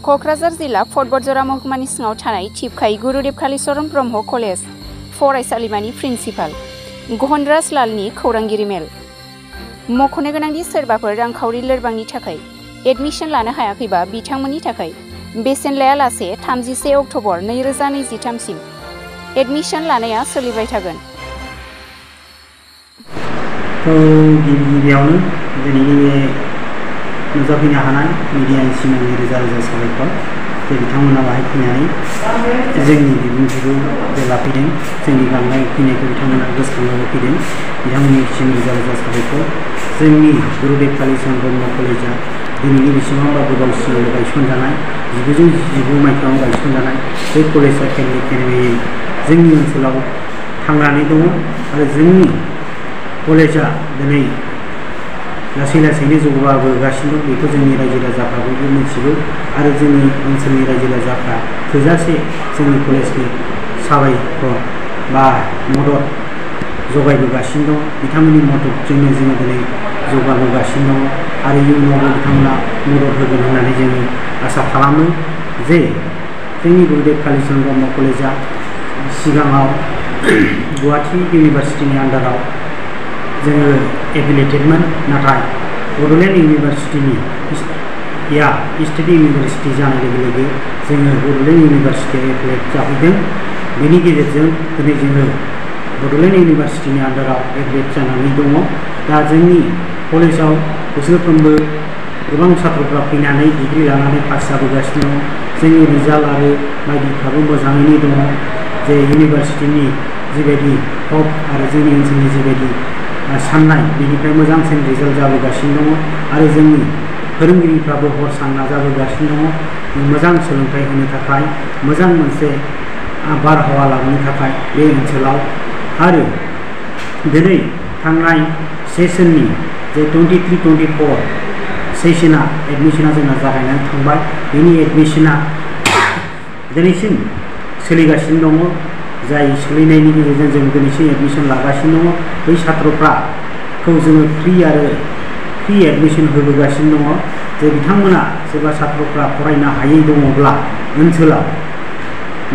क'क्राझार जिल्ला फटबरजरा महकुमानि सिङाव थानाय थिपखाय गुरुदेव कालीचरण ब्रह्म कलेज फरायसालिमानि प्रिन्सिपाल गहनराज लालनि खौरांगिरि मेल। मख'नो गोनांदि सोरबाफोर रांखावरि लोरबांनि थाखाय एडमिशन लानो हायाखैबा बिथांमोननि थाखाय बेसेन लायालासे 31 अक्ट'बर 2023 सिम एडमिशन लानाया सोलिबाय थागोन। गिबियावनो दिनैनि बे नुजाफैनो हानाय मिडियानि सिमांनि रोजा रोजा साबायखर जे बिथांमोना बाहाय फैनानै जोंनि बिबुंथिखौ जे लाफैदों, जोंनि गांनाय फैनायखौ बिथांमोना गोसोखांनानै फैदों, बिथांमोननिसिम रोजा रोजा साबायखर। जोंनि गुरुदेव कालीचरण ब्रह्म कलेजा दिनैनि बेसेबांबा गोबाव सिगां गायसनजानाय 1919 मायथाइयाव गायसनजानाय बे कलेजा केनेयै जोंनि ओनसोलाव थांनानै दङ आरो जोंनि कलेजा दिनै लासै लासैनो जौगाबोगासिनो दं। बेखौ जोंनि रायजो राजाफ्राबो मिथिगौ आरो जोंनि ओनसोलनि रायजो राजाफ्रा थोजासे जोंनि कलेजनि साबायखर बा मदद जगायबोगासिनो दं। बिथांमोननि मददजोंनो जोङो दिनै जौगाबोगासिनो दङ आरो इयुनावबो बिथांमोना मदद होगोन होननानै जोङो आसा खालामो जे जोंनि गुरुदेव कालीचरण ब्रह्म कलेजा सिगाङाव गुवाहाटी इउनिभारसिटिनि आन्डाराव जोङो एफिलिएटेडमोन, नाथाय बड'लेण्ड इउनिभारसिटिनि स्टेट इउनिभारसिटि जानाय लोगो लोगो जोङो बड'लेण्ड इउनिभारसिटियाव एफिलिएट जाफैदों। बेनि गेजेरजों दिनै जोङो बड'लेण्ड इउनिभारसिटिनि आन्डाराव एफिलिएट जानानै दङ। दा जोंनि कलेजाव बोसोरफ्रोमबो गोबां छात्रफ्रा फैनानै डिग्री लानानै पास जाबोगासिनो दं। जोंनि रिजाल्ट आरो बायदिफ्राबो मोजाङैनो दङ। जे इउनिभारसिटिनि जिबायदि हप आरो जोंनि ओनसोलनि जिबायदि साननाय बेनिफ्राय मोजांसिन रिजाल्ट जाबोगासिनो दङ आरो जोंनि फोरोंगिरिफ्राबो हर सान नाजाबोगासिनो दङ मोजां सोलोंथाइ होनो थाखाय, मोजां मोनसे बारहावा लाबोनो थाखाय बे ओनसोलाव। आरो दिनै थांनाय सेसननि जे 23-24 सेसना एडमिशना जोंना जागायनानै थांबाय। बेनि एडमिशना दिनैसिम सोलिगासिनो दङ। जाय सोलिनायनि गेजेरजों जों दिनैसिम एडमिशन लागासिनो दङ। बै छात्रफ्राखौ जोङो फ्रि एडमिशन होबोगासिनो दङ। जे बिथांमोना सोरबा छात्रफ्रा फरायनो हायै दङब्ला ओनसोलाव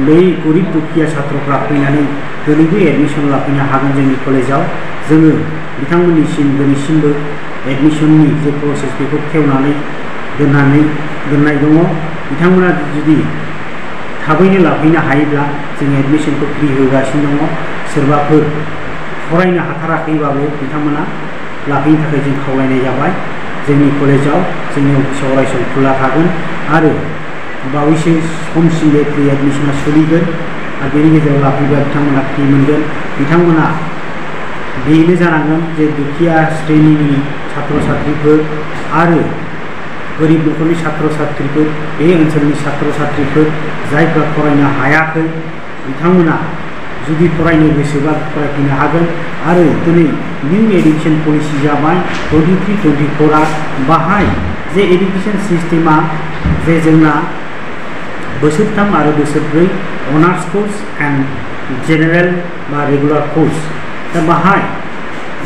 बै गरिब दुखिया छात्रफ्रा फैनानै दिनैबो एडमिशन लाफैनो हागोन जोंनि कलेजाव। जोङो बिथांमोननिसिम दिनैसिमबो एडमिशननि जे प्रसेस बेखौ खेवनानै दोननाय दङ। बिथांमोना जुदि थाबैनो लाफैनो हायोब्ला जों एडमिशनखौ फ्रि होगासिनो दङ। सोरबाफोर फरायनो हाथाराखैबाबो बिथांमोना लाफैनो थाखाय जों खावलायनाय जाबाय। जोंनि कलेजाव जोंनि अफिसाव अरायसम खुला थागोन आरो बावैसो समसिम बे फ्रि एडमिशना सोलिगोन आरो बेनि गेजेराव लाफैबा बिथांमोना फ्रि मोनगोन। बिथांमोना बेनो जानांगोन जे दुखिया श्रेणिनि छात्र छात्रीफोर आरो गोरिब न'खरनि छात्र छात्रीफोर, बे ओनसोलनि छात्र छात्रीफोर जायफ्रा फरायनो हायाखै बिथांमोना जुदि फरायनो गोसोबा फरायफैनो हागोन। आरो दिनै निउ एडुकेशन पलिसि जाबाय 23-24 बाहाय जे एडुकेशन सिस्टेमा जे जोंना बोसोरथाम आरो बोसोरब्रै अनार्स कर्स एन्ड जेनेरेल बा रेगुलार कर्स। दा बाहाय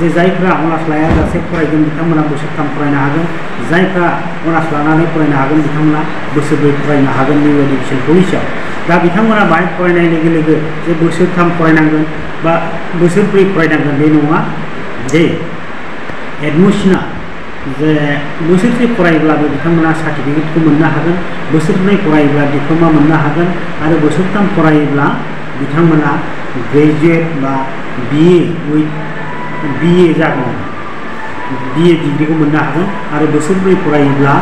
जे जायफ्रा अनार्स लायाजासे फरायगोन बिथांमोना बोसोरथाम फरायनो हागोन, जायफ्रा अनार्स लानानै फरायनो हागोन बिथांमोना बोसोरब्रै फरायनो हागोन निउ एडुकेशन पलिसियाव। दा बिथांमोना बाहाय फरायनाय लोगो लोगो जे बोसोरथाम फरायनांगोन बा बोसोरब्रै फरायनांगोन बे नङा। जे एडमिशना जे बोसोरसे फरायोब्लाबो बिथांमोना सार्टिफिकेटखौ मोननो हागोन, बोसोरनै फरायोब्ला डिप्ल'मा मोननो हागोन आरो बोसोरथाम फरायोब्ला बिथांमोना ग्रेजुवेट बा BA जागोन, BA डिग्रीखौ मोननो हागोन आरो बोसोरब्रै फरायोब्ला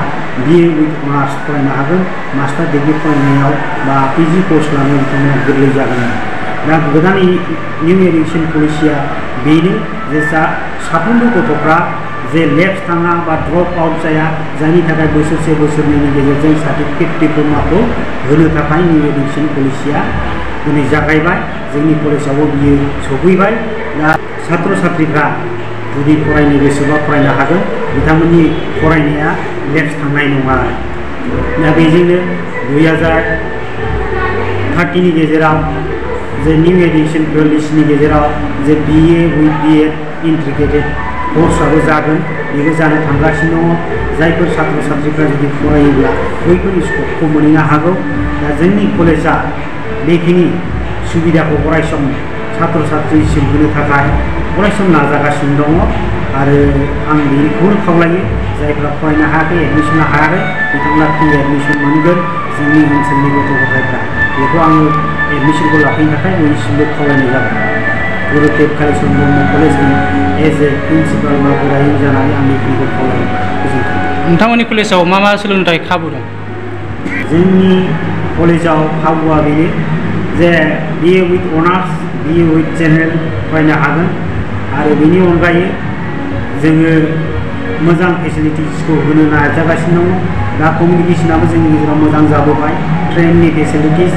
BA विथ अनार्स फरायनो हागोन। मास्टार डिग्री फरायनायाव बा PG कर्स लानायाव बिथांमोना गोरलै जागोन। दा गोदान निउ एडुकेशन पलिसिया बेनो जे साफ्रोमबो गथ'फ्रा जे लेप्स थाङा बा ड्रप आउट जाया, जायनि थाखाय बोसोरसे बोसोरनैनि गेजेरजों सार्टिफिकेट डिप्ल'माखौ होनो थाखाय निउ एडुकेशन पलिसिया दिनै जागायबाय। जोंनि कलेजावबो बियो सफैबाय। दा छात्र छात्रीफ्रा जुदि फरायनो गोसोबा फरायनो हागोन, बिथांमोननि फरायनाया लेप्स थांनाय नङा। दा बेजोंनो 2030नि गेजेराव जे निउ एडुकेशन पलिसिनि गेजेराव जे BA विथ BEd इन्टिग्रेटेड कर्सआबो जागोन बेबो जानो थांगासिनो दङ जायफोर छात्र छात्रीफ्रा जुदि फरायोब्ला बैफोर स्कपखौ मोनहैनो हागौ दा जोंनि कलेजा बेखिनि सुबिदाखौ अरायसम छात्र छात्रीसिम होनो थाखाय अरायसम नाजागासिनो दङ आरो आं बेखौनो खावलायो जायफ्रा फरायनो हायाखै एडमिसन हायाखै बिथांमोना फ्रि एडमिसन मोनगोन जोंनि ओनसोलनि गथ' गथायफ्रा बेखौ आङो एडमिसनखौ लाफैनो थाखाय बयनिसिमबो खावलायनाय जाबाय गुरुदेब कालिचरण ब्रह्म कलेजनि एज ए प्रिन्सिपाल बा गोरायुं जानानै आं बेखिनिखौ खावलायो गोजोन्थों। नोंथांमोननि कलेजाव मा मा सोलोंथाइ खाबु दं? जोंनि कलेजाव खाबुआ बेनो जे BA with honours BA with general फरायनो हागोन आरो बेनि अनगायै जोङो मोजां फेसिलिटिसखौ होनो नाजागासिनो दङ दा कमिउनिकेसनाबो जोंनि गेजेराव मोजां जाबोबाय ट्रेननि फेसिलिटिस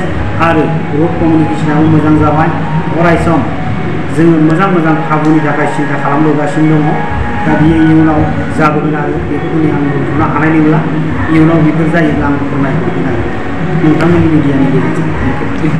आरो रोड कमिउनिकेसनाबो मोजां जाबाय अरायसम जोङो मोजां खाबुनि थाखाय सिन्था खालामबोगासिनो दङ दा बियो इयुनाव जाबोगोन आरो बेखौ दिनै आं बुंथ'नो हानाय नंला इयुनाव बेफोर जायोब्ला आं फोरमायहरगोन आरो नोंथांमोननि मिडियानि गेजेरजों। Thank you.